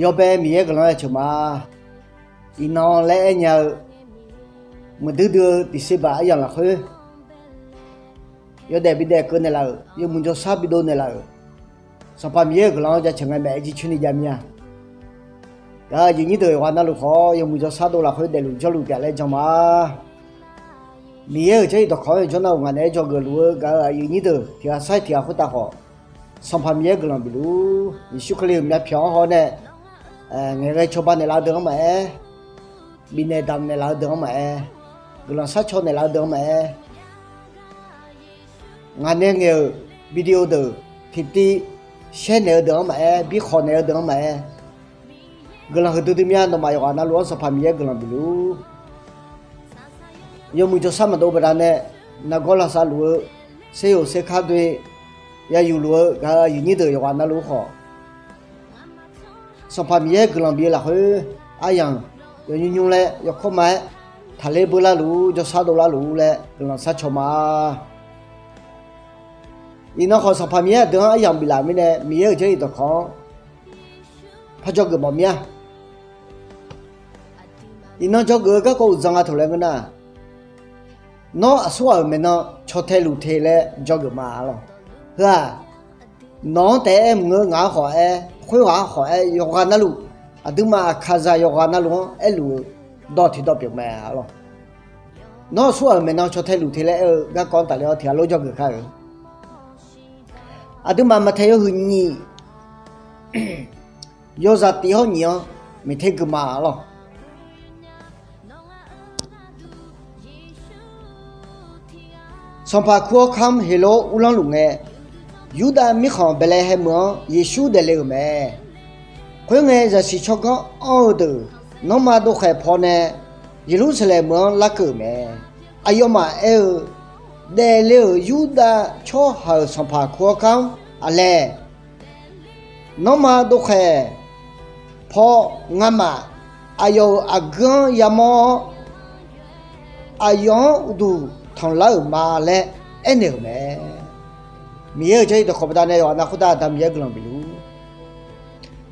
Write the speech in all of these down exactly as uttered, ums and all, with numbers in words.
Yawbae Miqyaer guiqlanq-anr jaceuq ma. Iqnan laer aernya-eu, muiqdui dui-eu tiqseqbaq aryamq lafkhoer, yawdaef bidaef keuv naeqlaf-euq, yawmuiq jawrshar bidov naeqlaf-euq, Sanqpaq Miqyaer-euq guiqlanq-anr jaceuq ngae maeq-aer jircoer ni jav mir-a. Gaq-euq aqyuif nyir deuq yawqghaq navluf khawf, yawmuiq jawrshar dovlaf khoer daefluf jawrluf pyeuf laer jan ma. Miqyaer-euq jarlif dawqkawq-anr yawjawr nar-euq ngaq naeq-aer dzawgeuf luf-eu gaq-euq aqyuif nyir deuq tiq ghaq sar-iq tiq ghaq khoertav khawf, Sanqpaq Miqyaer guiqlanq bif luf-ur. Yeqsur Kali-euq myavpyawq-anr haw-awr nae, ngaeqghae cawba naeqlaf-eu deuq-anr maqaer, bifnaeq damq naeqlaf-eu deuq-anr maqaer, guiqlanq sharcaw naeqlaf-eu deuq-anr maqaer, ngaq nae ngaeq-euq video deuq tiqtiv share naeq-eu deuq-anr maqaer, bikhawf naeq-eu deuq-anr maqaer, guiqlanq huiqdui dui mir-a. Nawmaf yawqghaq navluf-anr Sanqpaq Miqyaer guiqlanq bif luf-ur. Yawmuiq jawrshar maqdov baqdanae, nargawr lavsav luf-eu, seryoq serkar doe yayuf luf-eu gaq-euq aqyuif nyir deuq yawqghaq navluf-ur khawf, Sanqpaq Miqyaer guiqlanq bif-eu lafkhoer, aryamq yawnymr nymr laer yawkawr ma-aer, taqler beular luf-ur, jawrshar dovlar luf-ur laer guiqlanq sharcaw ma. Iqnan khawf, Sanqpaq Miqyaer aqdui-anr aryamq biflaf mirnae, Miqyaer-euq jarlif dawqkawq-anr par dzawgeuf mawf mir-a. Iqnan dzawgeuf-eu garkawv uqdzan nga taq laer ngeur nar, nawr aqsurghaq-euq maeqnan caw tae luf te laer dzawgeuf ma lawq. Heu-aq, nawq-anr taef-aer aer mq ngeur, ngaq-anr khawf aer, khoerghaq-anr khawf aer, yawqghaq navluf, aqduimaf aqkaqzaq yawqghaq navluf-anr aerluf-eu dawq tiqdawq pyeuf mae lawq. Nawr aqsurghaq-euq maeqnan caw tae luf te laer aer-eu garkawv-anr tafler-awr tiq ghaq lof dzawgeuf kar-eu. Aqduimaf Maqtaeq yawhuiq nyiq, yawzaq tiq hawr nyiq-anr miqter gui ma lawq. Sanqpaq kur-awr kamr Heqlov uvlanr luf ngae, Yurdav mirkhanq Baeqlaeqhaeq meuq-anr Yeqsur daefle-euq mae. Khoerngae, zaqsiq tsawrganr anr-eu deuq nanrma dovkhaeq pawnae Yeqlursaqlaeq meuq-anr larkeuv-euq mae. Aqyawfmaf aer-eu, Daefle-euq Yurdav tsawrhaq-euq sanqpaq kur-awr kamr aqlaeq, nanrma dovkhaeq paw ngamaf aqyawf-euq aqguir-anr yamawr-awr, aqyawf-anr uqduq tanqlar-euq ma laer aernaeq-euq mae. Miqyaer-euq jarlif dawqkawq baqdanae yawqha nav khoertav Aqda Miqyaer guiqlanq bif luf-ur.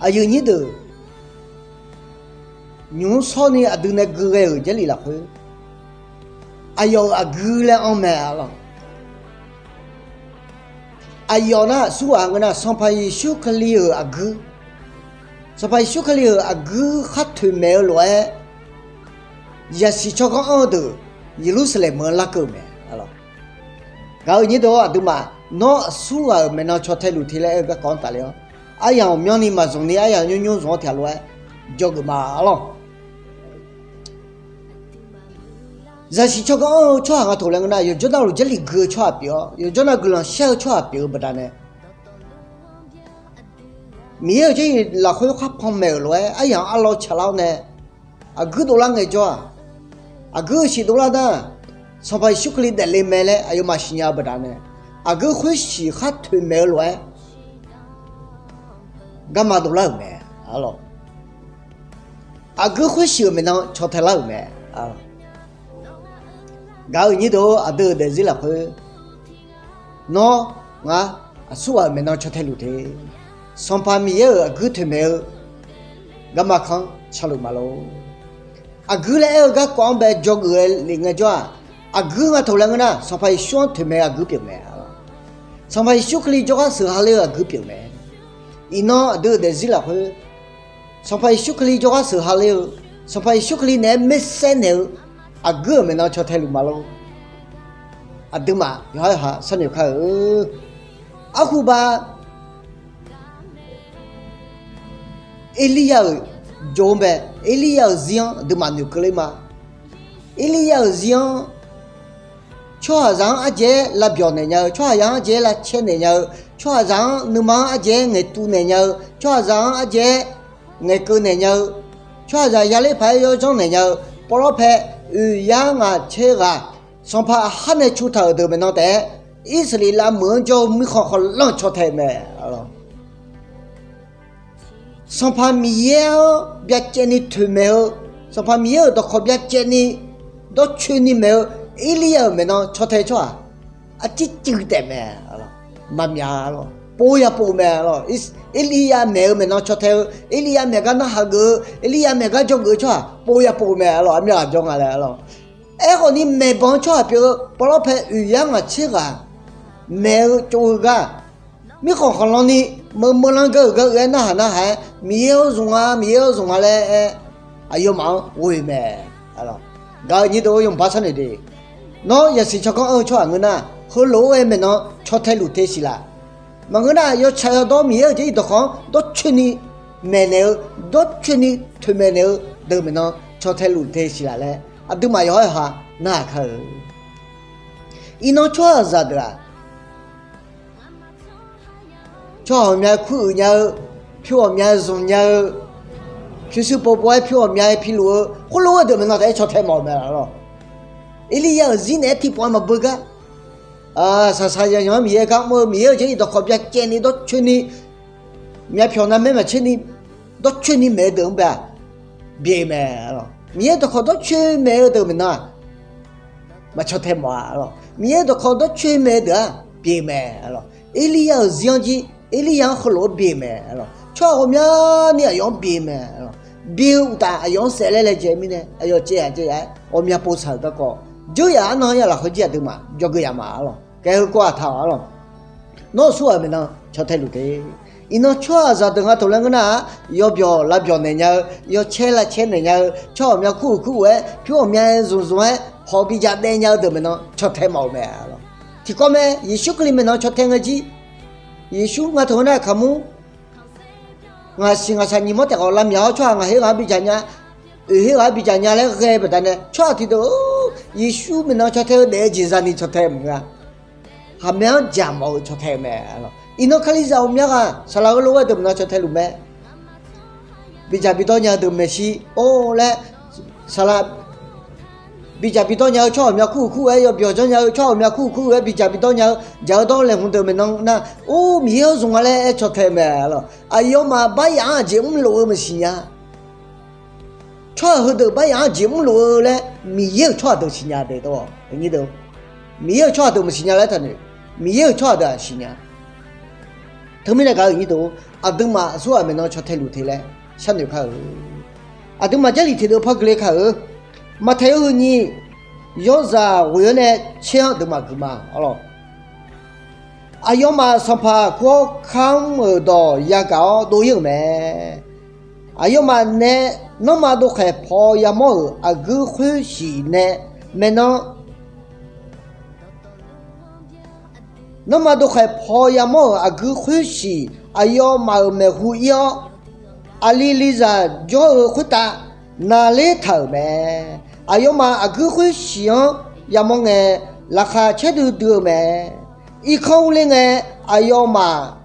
Aqyuif nyir deuq, nymq-mr shawrni aqdui nae gui ghae-euq jarlif lafkhoer, aqyawf-euq aqguir laer anr mae lawq. Aqyawf nar aqsurghaq ngeur nar, Sanqpaq Yeqsur Kali-euq aqguir, Sanqpaq Yeqsur Kali-euq aqguir khar toeqmaeq-eu lof-aer, zaqsiq tsawrganr anr-eu deuq Yeqlursaqlaeq meuq-anr larkeuv-euq mae. Gaq-euq nyir deuq-awr, aqduimaf nawr aqsurghaq-euq maeqnan caw tae luf te laer aer-eu garkawv-anr tafler-awr, aryamq ghawqmyanrni maqzmq ni aryamq nymr nymr zmq-anr tiq ghaq lof-aer dzawgeuf ma lawq. Zaqsiq tsawrganr anr-eu tsawrhaq nga taq laer ngeur nar, yawqjawr navluf jarlif gui-eu tsawrhaq pyeuf-awr, yawqjawr nav guiqlanq shar-eu tsawrhaq pyeuf-eu baqdanae, Miqyaer-euq jarlif lafkhoer khar panmaeq-euq lof-aer aryamq arlawr tsaqlar-awr nae, aqguir dovlar ngaejawr-aq, aqguir-eu siq dovlar nar, Sanqpaq Yeqsur Kali daefle mae laer aqyawfmaf siqnya-eu baqdanae, aqguir khoersiq khar toeqmaeq-eu lof-aer garma dovlar-euq mae. Aqguir khoersiq-euq maeqnan caw tae lar-euq mae. Gaq-euq nyir deuq-or, aqdui-euq daefzir lafkhoer, nawr ngar aqsurghaq-euq maeqnan caw tae luf te. Sanqpaq Miqyaer-euq aqguir toeqmaeq-eu garma kanr canluf ma lor. Aqguir laer aer-eu garkawv-anr bae dzawgeuf-eu lef ngaejawr-aq, aqguir nga taq laer ngeur nar, Sanqpaq Yeqsur-anr toeqmaeq-eu aqguir pyeuf mae. Sanqpaq Yeqsur Kali jawrgar sheuq ha ler-eu aqguir pyeuf mae. Iqnan aqdui-euq daefzir lafkhoer, Sanqpaq Yeqsur Kali jawrgar sheuq ha ler-eu, Sanqpaq Yeqsur Kali naeq-aer maeqsaer naeq-eu aqguir-euq maeqnan caw tae luf ma lor. Aqduimaf yawqhar yawqha sharnoeq kar-eu. Arhuba, Erlirya-euq jov-anr bae, Erlirya-euq zir-anr aqduimaf noeqkeuv ler ma. Erlirya-euq zir-anr tsawrhaqzaq-anr ardzaeq-aer lavbyawq naeq nya-eu, tsawrhaqzaq-anr ardzaeq-aer lavcaer naeq nya-eu, tsawrhaqzaq-anr nuima-anr ardzaeq-aer ngaeqtuv naeq nya-eu, tsawrhaqzaq-anr ardzaeq-aer ngaeqkeuv naeq nya-eu, tsawrhaqzaq yaler paq-aer yawjanr naeq nya-eu, pawlawr pae oeq yar ngaq tser ghaq, sanqpaq aqhar nae cu taq-euq deuq maeqnan taef-aer, Irsaqleqlav meuq-anr jawr-eu mirkhanq khawf lanr caw tae-eu mae. Sanqpaq Miqyaer-anr byacaevni toeqmaeq-eu, Sanqpaq Miqyaer-euq dawqkawq byacaevni dawrcoeni maeq-eu Erlirya-euq maeqnan caw tae tsawrhaq arcir cuiv taef mae. Maqmyaq lor. pov ya pov-eu mae lawq. Erliryav maeq-eu maeqnan caw tae-eu, Erliryav maeq gar narhaq geuf-eu, Erliryav maeq gar jawrgeuf-eu tsawrhaq pov ya pov-eu mae lawq. Armyawf aq jawr nga laer lawq. Aerkhawf ni maeqbanq-eu tsawrhaq pyeuf-eu pawrlawr pae oeq yar ngaq tser ghaq maeq-eu tsov-eu gar, mirkhanq khanqlan ni meuq meuq lan gar-euq gar-eu aer narhaq narhaq-aer, Miqyaer-or zmq nga, Miqyaer-or zmq nga laer aer, aqyawfmaf-anr ghoe mae. Gaq-eu nyir deuq-or, yawmuiq bar sharnoeq de. Nawr yasiq tsawrganr anr-eu tsawrhaq ngeur nar, heulof-aer aer maeqnan caw tae luf te siq laf. Maqngeur nar, yawtsaq yawdawr Miqyaer-euq jarlif dawqkawq-anr dawrcoeni maeqnaeq-eu, dawrcoeni toeqmaeq naeq-eu deuq maeqnan caw tae luf te siq laf laer, aqduimaf yawqha yawqha narhaq kar-eu. Iqnan tsawrhaqzaq deuq-aq, tsawrhaq ghawqmya kur uiq nya-eu, pyur ghawqmya zmq nya-eu, pyurshuir povpov-aer pyur ghawqmya-aer piluf-eu khoerlof-aer deuq maeqnan taef-aer caw tae mawf-euq mae lawq. Erliryav-euq zir naeq-aer tiqpov-aer maqbeu gar, saqsaq yanyanq-anr Miqyaer gar mr-eu, Miqyaer-euq jarlif dawqkawq byacaevni dawrcoeni, myavpyawq navmaer maqtserni dawrcoeni maeq-eu deuq-anr bae-aq, byeq-eu mae. Miqyaer dawqkawq dawrcoeni maeq-eu deuq maeqnan-aq, maqcaw tae mawf-a lawq. Miqyaer dawqkawq dawrcoeni maeq-eu deuq-aq byeq-eu mae lawq. Erliryav-euq zir-anr jir, Erliryav-anr heulof-aer byeq-eu mae lawq. Tsawrhaq ghawqmyani aqyawf-anr byeq-eu mae lawq. Byeq-eu uqtaf aqyawf-anr saeflaer laejae mirnae aqyawf caev yaq caev yaq-aer ghawqmya povsaq-euq garkawv, dzeur yaf arnan-anr yalaf kheujir aqduimaf jawrgeu yaf ma-a lawq. Kae heu kawv-aq taq-awq-a lawq. Nawr-euq surghaq maeqnan caw tae luf te. Iqnan tsawrhaqzaq deuq nga toq laer ngeur nar-aq, yawbyawq lavbyawq naeq nya-eu, yawcaer lavcaer naeq nya-eu, tsawrhaq ghawqmya kur uiq kur uiq-aer, pyur ghawqmya zmq zmq-aer hawq bi ja daev nya-eu deuq maeqnan caw tae mawf-eu mae lawq. Tiqkawv mae, Yeqsur Kali maeqnan caw tae ngae jir. Yeqsur nga toq-aer nar kaqmur ngaq siq ngaq saq nyiq mawr taef khawf lavmyaq-awr, tsawrhaq ngaq her ghaq-anr bi jaq nya, oeq her ghaq-anr bi jaq nya laer ghae baqdanae, tsawrhaq tiqdeuq Yeqsur maeqnan caw tae-eu daef-eu jeq zani caw tae maqngeur-a. Khaqmae-anr jaq mawf-eu caw tae-eu mae. Iqnan Kalizaq ghawqmya ghaq saqlaq heulof-aer deuq maeqnan caw tae luf mae. Bidzaq bidawr nya-eu deuq maeqshi or laer, saqlaq bidzaq bidawr nya-eu tsawrhaq ghawqmya kur uiq kur uiq-aer, yawbyawq janrnya-eu tsawrhaq ghawqmya kur uiq kur uiq-aer bidzaq bidawr nya-eu jaq-eu dawr laeqhmq deuq maeqnan nar, or Miqyaer-or zmq nga laer aer caw tae-eu mae lawq. Aqyawfmaf bar yaf-anr aqjeq mrluf-eu maqsiq nya. Tsawrhaq heudeuq bar yaf-anr aqjeq mrluf-eu laer Miqyaer-euq tsawrhaq deuq siqnya de. Miqyaer-euq tsawrhaq deuq maqsiq nya laer taqnoeq. Miqyaer-euq tsawrhaq deuq-aq siqnya. Teumirnae gaq-eu nyir deuq, aqduimaf aqsurghaq maeqnan caw tae luf te laer sharnoeq kar-eu. Aqduimaf Jarlif tiqdeuv par guiqle kar-eu. Maqtaeq-eu heu nyiq, yawzaq ghoeq-awr nae tser-anr deuq maqguq ma-a lawq. Aqyawfmaf sanqpaq kur-awr kamr-euq dawq yagaq-awr dov-ir-euq mae. Aqyawfmaf nae nanrma dovkhaeq paw yamawr-euq aqguir khoershiq nae maeqnan, nanrma dovkhaeq paw yamawr-euq aqguir khoershiq aqyawfmaf-euq maeqhu ir-awr, aqli lizaq jawr-eu khoertav navler taq-euq mae. Aqyawfmaf aqguir khoershiq-anr yamawr ngae, laqkhaq caerdui dui-eu mae. Irkanr urler ngae, aqyawfmaf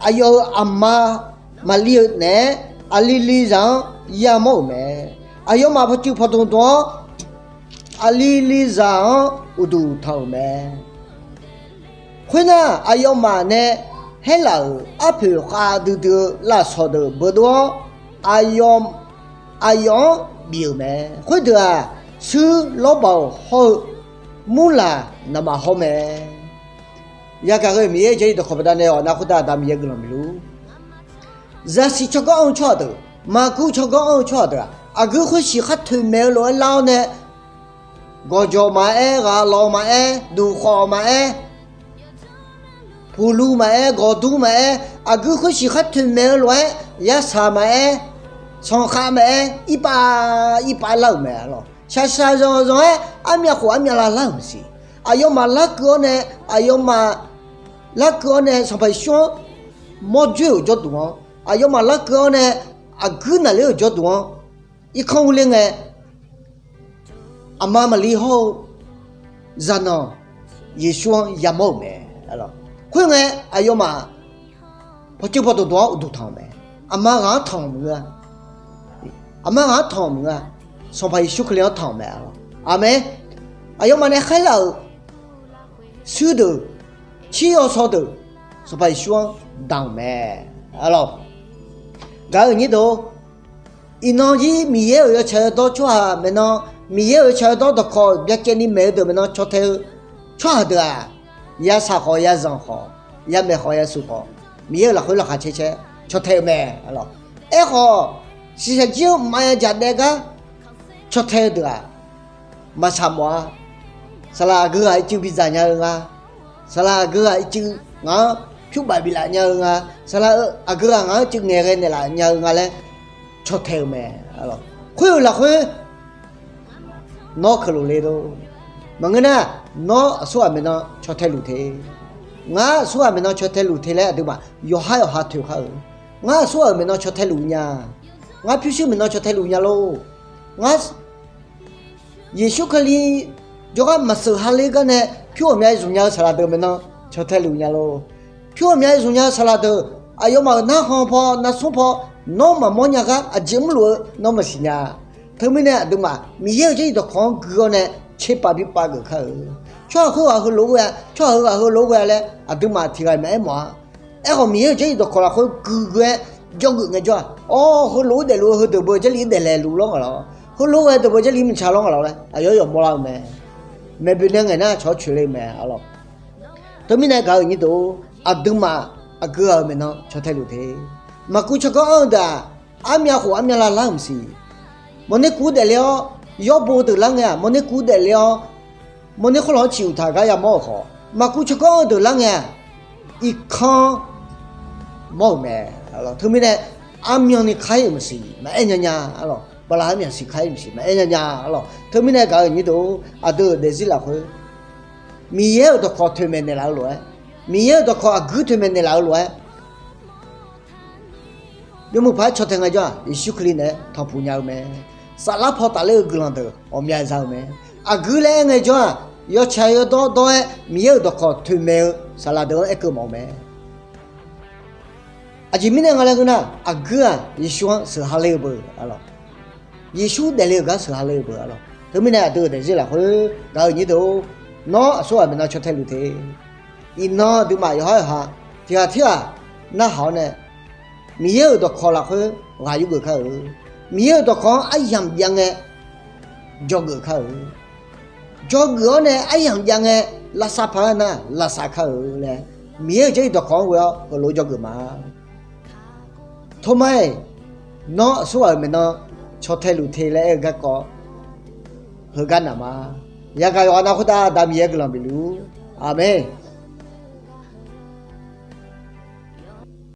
aqyawf-euq aqma maqli-eu naeq-aer, aqli lizaq-anr yamawr-euq mae. Aqyawfmaf pawqtsuif pawqdmq dmq-awr, aqli lizaq-anr uqduq tanq-euq mae. Khoernar, aqyawfmaf nae Haerlaf-euq arpoeq khavdui dui-eu lafsawq deuq beudov-awr, aqyawf, aqyawf-anr bif-euq mae. Khoerdeuq-aq, suir lawrbaq-awq hawr-eu murlaq naqmaf hawr mae. Yagaq ghae-eu Miqyaer-euq Jarlif dawqkawq baqdanae awq nar khoertav Aqda Miqyaer guiqlanq bif luf. Zaqsiq tsawrganr anr-eu tsawrhaq deuq, maqkuv tsawrganr anr-eu tsawrhaq deuq-aq, aqguir khoershiq khar toeqmaeq-eu lof-aer lar-awr nae, gawqjawq maqaer, ghaq lawq maqaer, duqkhawf maqaer, puqluv maqaer, gawqdur maqaer, aqguir khoershiq khar toeqmaeq-eu lof-aer, yasaq maqaer, sanqkhav maqaer, irpav irpav lar-euq mae lawq. Shaqshaq zanqzanq-aer armyav khof armyav lav lar-euq maqsiq. Aqyawfmaf larkeuv-awr nae, aqyawfmaf larkeuv-awr nae Sanqpaq Yeqsur-anr mawr dzoer-euq jawrduq-anr, aqyawfmaf larkeuv-awr nae aqguir naqler-euq jawrduq-anr, irkanr urler ngae, aqma maqli hawr-eu zaqnanq Yeqsur-anr yamawr-euq mae. Khoerngae, aqyawfmaf pawqtsuif pawqdmq dmq-awr uqduq tanq-euq mae. Aqma ghaq-anr tanq-euq maqngeur-a. Aqma ghaq-anr tanq-euq maqngeur-a. Sanqpaq Yeqsur Kali-anr tanq-euq mae. Aqmeq. Aqyawfmaf nae khaerlaf-euq suirdeuq, cir yawsaw deuq, Sanqpaq Yeqsur-anr danq-euq mae. Gaq-eu nyir deuq, iqnan jir Miqyaer-euq yawtsaq yawdawr tsawrhaq maeqnan, Miqyaer-euq yawtsaq yawdawr dawqkawq byacaevni maeq-eu deuq maeqnan caw tae-eu tsawrhaq deuq-aq, yasaq khawf, yazanq khawf, yamaeq khawf, yasuf khawf, Miqyaer-euq lafkhoer laqkhaq caer caer caw tae-eu mae. Aerkhawf, shiqshaq jir-anr maqya jaq daev gar caw tae-eu deuq-aq, maqtsaq mawf-a. Saqlaq aqgeu ghaq ircuf bidzaq nya-eu nga. Saqlaq aqgeu ghaq ircuf ngaq-anr pyur baf biflaf nya-eu nga. Saqlaq aqgeu ghaq ngaq-anr ircuf ngaeqghae naeqlaf nya-eu nga laer caw tae-eu mae. Khoer-euq lafkhoer nawr keuqlof le lor. Maqngeur nar, nawr aqsurghaq maeqnan caw tae luf te. Ngar aqsurghaq maeqnan caw tae luf te laer aqduimaf yawqhar yawqha toeq kar-euq. Ngar aqsurghaq-euq maeqnan caw tae luf nya. Ngar pyurshuir maeqnan caw tae luf nya lor. Ngar Yeqsur Kali jawrgar maqseuq ha ler gar nae pyur ghawqmya zmq nya-eu saqlaq deuq maeqnan caw tae luf nya lor. Pyur ghawqmya zmq nya-eu saqlaq deuq, aqyawfmaf-euq narkhan paw narsmr paw nawr maqmawr nya gar aqjeq mrluf-eu nawr maqsiq nya. Teumirnae aqduimaf Miqyaer-euq jarlif dawqkawq-anr gui-awr nae tserpav bipav geuf kar-euq. Tsawrhaq khoerghaq heulof-aer ghae-a, tsawrhaq heughaq heulof-aer ghae-a laer aqduimaf tiq ghaq maqaer mawf-a. Aerkhawf Miqyaer-euq jarlif dawqkawq lafkhoer gui gui-aer jawrgeuf ngaejawr-aq, awr, heulof-aer daefluf-eu heudeuq beu jarlif-anr daeflaeq luf lawr ngaq lawr. Heulof-aer ghae deuq beu jarlif-anr maqtsaq lawr ngaq lawr laer aqyawf yawf mawrlar-eu mae. Maeqboeq nae ngaeq nar cawq-awr coeq le-eu mae arlawq. Teumirnae gaq-euq nyir deuq-or, aqduimaf aqgeu ghaq-euq maeqnan caw tae luf te. Maqkuv tsawrganr anr-eu deuq-aq, armyav khof armyav lavlar-euq maqsiq. Mawrner kuv daefle-awr yawrbo deuq lar ngae-aq, mawrner kuv daefle-awr mawrner khawrlawq-anr ciq uqtaq gar yamawr-euq khawf, maqkuv tsawrganr anr-eu deuq lar ngae-aq, irkanr mawr-euq mae. Teumirnae armyan ni kar-ir-euq maqsiq maqaer nya nya arlawq. Bala armyan siq kar-ir maqsiq maqaer nya nya arlawq. Teumirnae gaq-euq nyir deuq-or, aqdui-euq daefzir lafkhoer Miqyaer-euq dawqkawq toeqmaeq naeqlaf-eu lof-aer, Miqyaer-euq dawqkawq aqguir toeqmaeq naeqlaf-eu lof-aer, yawmuiq paq-aer caw tae ngaejawr-aq, Yeqsur Kali naeq-aer tanqpuq nya-eu mae. Saflar paw tafler-eu guiqlanq deuq ghawqmya za-eu mae. Aqguir laer aer ngaejawr-aq, yawtsaq yawdawr dawr-aer Miqyaer-euq dawqkawq toeqmaeq-eu saqlaq deuq-anr aerkeuv mawf-eu mae. Aqjeq mirnae nga laer ngeur nar, aqguir-aq Yeqsur-anr sheuq ha ler-eu beu arlawq. Yeqsur daefle-euq gar sheuq ha ler-eu beu arlawq. Teumirnae aqdui-euq daefzir lafkhoer gaq-euq nyir deuq-or, nawr aqsurghaq maeqnan caw tae luf te. Iqnan aqduimaf yawqhar yawqha tiq ghaq tirghaq narhaq-awr nae, Miqyaer-euq dawqkawq lafkhoer ghaq yurgeuf kar-euq. Miqyaer-euq dawqkawq-anr aryamq jav ngae dzawgeuf kar-euq. Dzawgeuf-awr nae aryamq jav ngae lavsav paq-aer nar lavsav kar-euq laer, Miqyaer-euq jarlif dawqkawq-anr ghoe-awr heulof-aer dzawgeuf ma. Tormar-iq, nawr aqsurghaq-euq maeqnan caw tae luf te laer aer-eu garkawv heugar naq ma. Yagaq yawqghaq nav khoertav Aqda Miqyaer guiqlanq bif luf-ur. Aqmeq.